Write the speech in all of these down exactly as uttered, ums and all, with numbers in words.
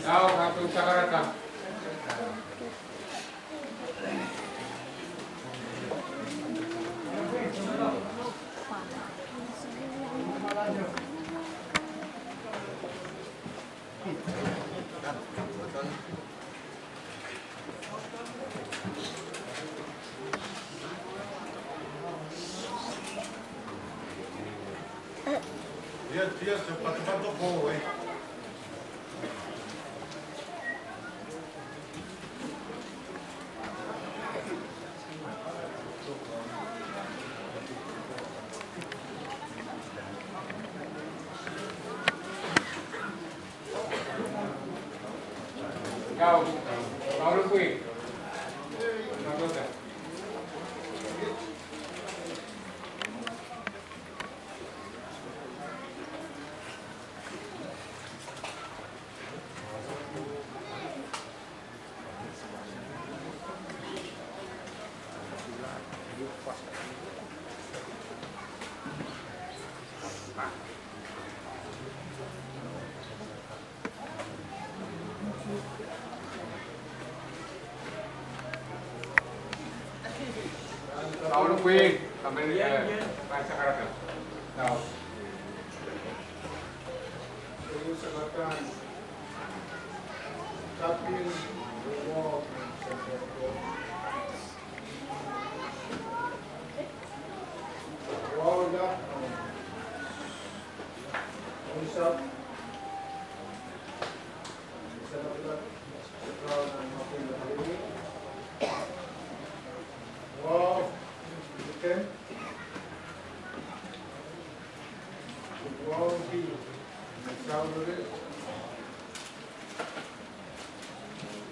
Now, how to Sakaraka. Yes, yes, patopato ko, eh. Kaun Queen, kami, eh, Vice Secretary. Now.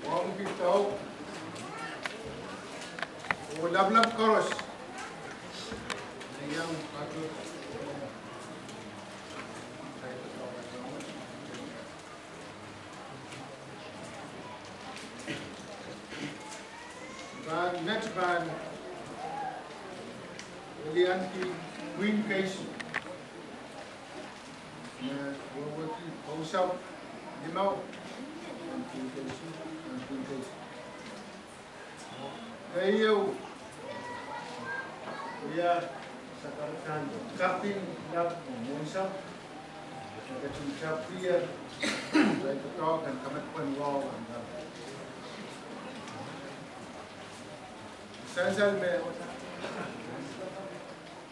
Wauneki tau oh lapalap koaros. Pahn, next pahn, William P. Pwihn keisuh. Me wehwehki kousapw limau en pwihn keisuh, en pwihn keisuh. Keieu, wia sakaradahn kaping lap mwohnsapw, me ketin tapwia, irail doadoahk en kamadipw en wahu en lap. Sansal me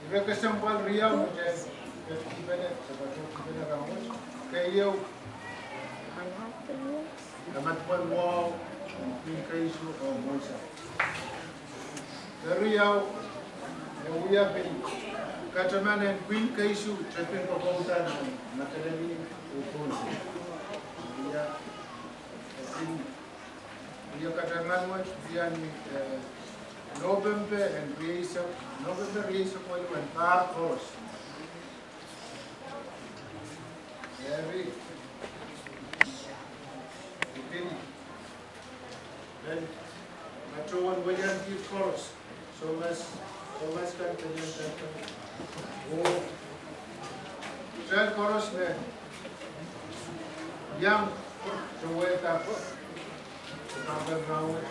ire kesempwal riau me kitail kihpene, se patohkihpene rahnwet. Keieu, kamadipw en wahu en pwihn keisuh oh mwohnsapw. Keriau, e wia pil kataman en pwihn keisuh tepin kokouda nan Madolenihmw oh Pohnpei. Wia, e pil wia kataman wet wia ni, eh, Nopempe en rieisek, Nopempe rieisek welimen pahr koaros. Eri, I pil, pil, patohwan weliandi koaros. Soumas, soumas kan, pelien kan, oh kitail koaros me iang towehda ko, kaping rahnwet.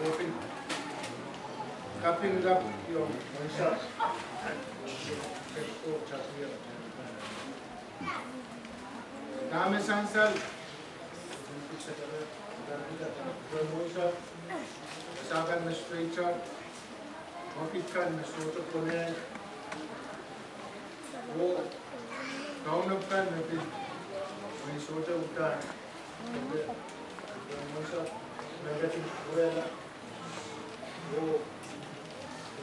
Oh pil kaping lap ieu mwohnsapw. Dahme sansal, mwohnsapw, wasa kan me straight up, mwekid kan me sohte konehng, oh kaunop kan me pil, me sohte uhdahn, mwohnsapw, me ketin pwurehla, oh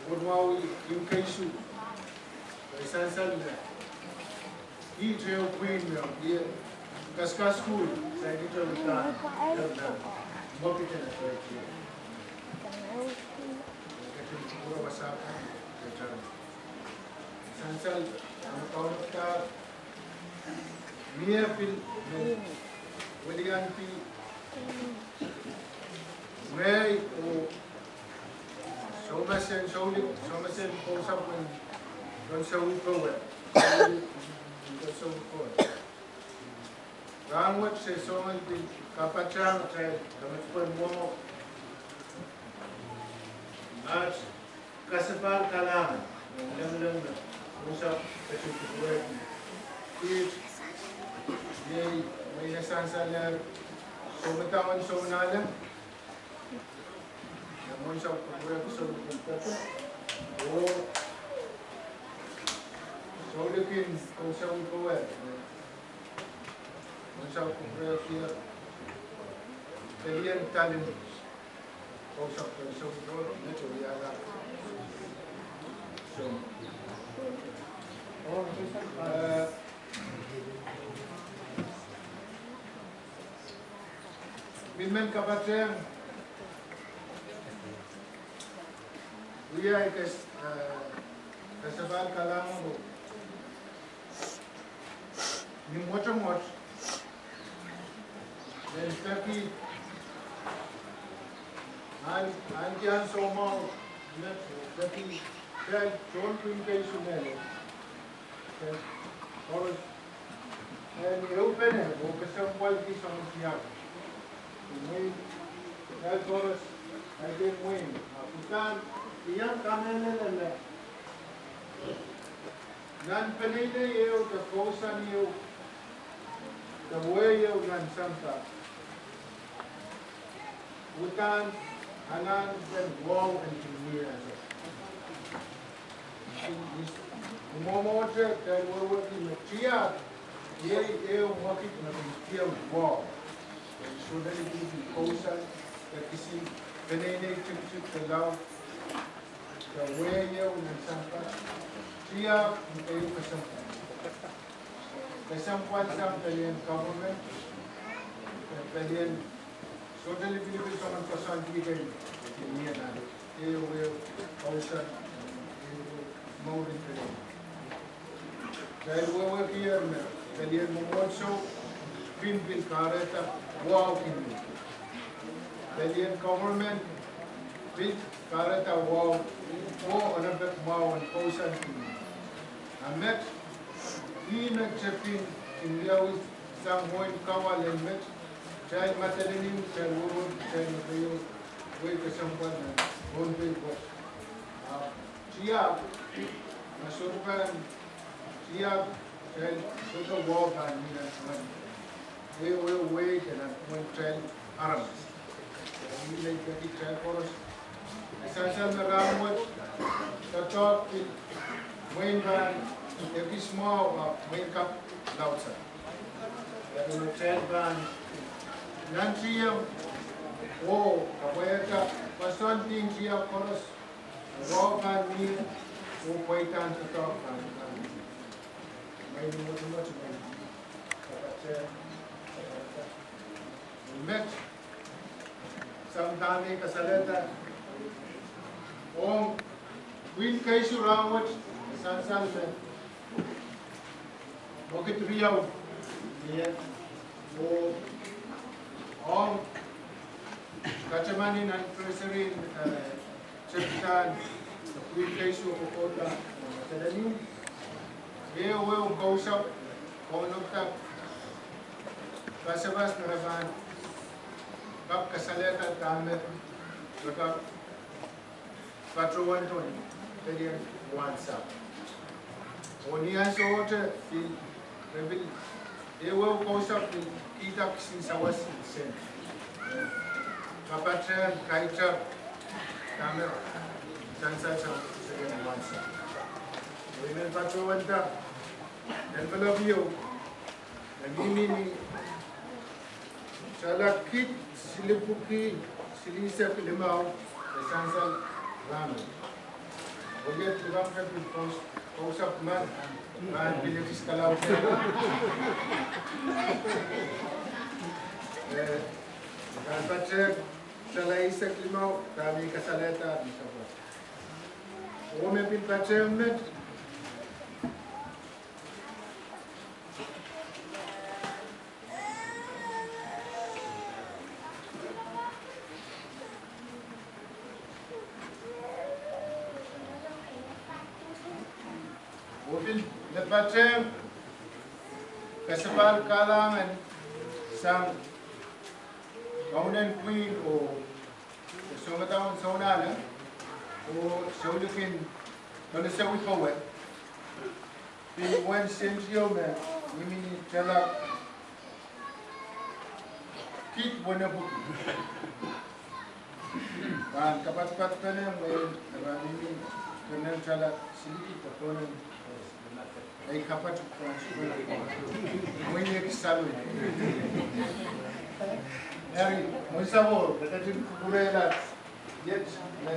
pwurehla imw keisuh, me sansal me iet ehu pwihn me, ie, kaskasukuhl, saikinte uhdahn, mwekid en straight up. Ketin pwurehla wasa kan, ketin sansal, me kaunop kan, mie pil, me weliandi, me, oh soumas en, soulip, soumas en kousapw en, en sounpowe, soulip, en sounpowe. Rahnwet se soangen pil kapatahieng atail kamadipw en wahu. Aht kasapahl kalahngan, lengileng me, mwohnsapw ketin kupwurehki. Iet, iei, me I sansalehr, soumadawen soumwahu lem. Mwohnsapw kupwurehki soulip en pepin, oh soulip en kousapw en powe. Mwohnsapw kupwurehki pelien talin kousapw en sounpowe, me sohte wiahla. So, eh, mie men kapatahieng, wia kes, eh, kasapahl kalahngan, ni mwotomwot, men peki, ahn, ahn kian soumwahu, men peki, peki tohn pwihn keisuh mehlel. Koaros, en ehupene, oh kesempwalki soangen tiahk. Mwein, koaros, ahi mwein, a uhdahn, iang kamehlele me nan peneinei ehu de kousoan ehu de wehi ehu nan sampah, uhdahn anahn en wahu en kin wia. Ni mwomwohte kitail wehwehki me tiahk iei ehu mwekid me kin kihong wahu. Sohte lipilipil kousoan de kisin peneinei tikitik de laud de wehi ehu nan sampah. Tiahk me ehu kesempwal. Kesempwal sang pelien government, pelien sohte lipilipil soangen koasoandi kei, mie nan ehu ehu kousoan, ehu ehu mourin pelien. Kitail wehwehkier me pelien mwomwohdiso pil pil kahrehda wahu kin mie. Pelien government Pil kahrehda wahu oh onopek mwahu en kousoan pwihn. A met, ih me tepin kin wiawi sang mwein kawa lel met, kitail madelenihmw, kitail wurwur, kitail me keieu, wehi kesempwal nan Pohnpei pwoat. A tiahk, ma sohte pahn tiahk, kitail sohte wahu pahn mih nan ehu wehi de nan pwungen kitail aramas. Ih me I peki kitail koaros, me sansal me rahnwet, doadoahk pil mwein pahn ekis mwahu, a mwein kak laudsang. Eri me kitail pahn nantihong oh kapwaiada koasoandi en tiahk koaros, wahu pahn mie oh pweidahn doadoahk pahn mie. Mwein mwotomwot, mwein kapatehng, kapatehng. Met, sang dahme I kasalehda ong pwihn keisuh rahnwet, sansal me mwekid riau mie, oh ong katamanin anniversary, eh, tepdahn pwihn keisuh oh kokohda, eh, madelenihmw. Ehu wehi kousapw, kaunopda pasapas me re pahn kak kasalehda dahme re kak patohwan tohn pelien wasa. Oh ni ansowohte pil, re pil, ehu wehi kousapw pil kihda kisin sawas en sent, kapatehng kaitar dahme sansal sang pelien wasa. Oh I men patohwanda envelope ieu, me mihmi ni tala kid silipwuki silihsek limau, me sansal rahnwet. Oh iet likamw pil kous-, kousapw men, pahn pil ekis kalaudehla. Eh, pahn patehng tala eisek limau, dahme I kasalehda ni kapwa. Oh me pil patehng met, oh pil me patehng kasapahl kalahngan sang kaunen pwihn oh soundoadoahk en Sounala oh soulikin palisewi kowe. Pil wen sent ieu me mihmi ni tala kid wenepwuki, pahn kapatpatpene mwein e pahn mihmi kenen tala siliki de kenen, eh, ei kapat pahn suwed mwein ekis salu. Eri, mwein sawor, re ketin kupwurehla iet me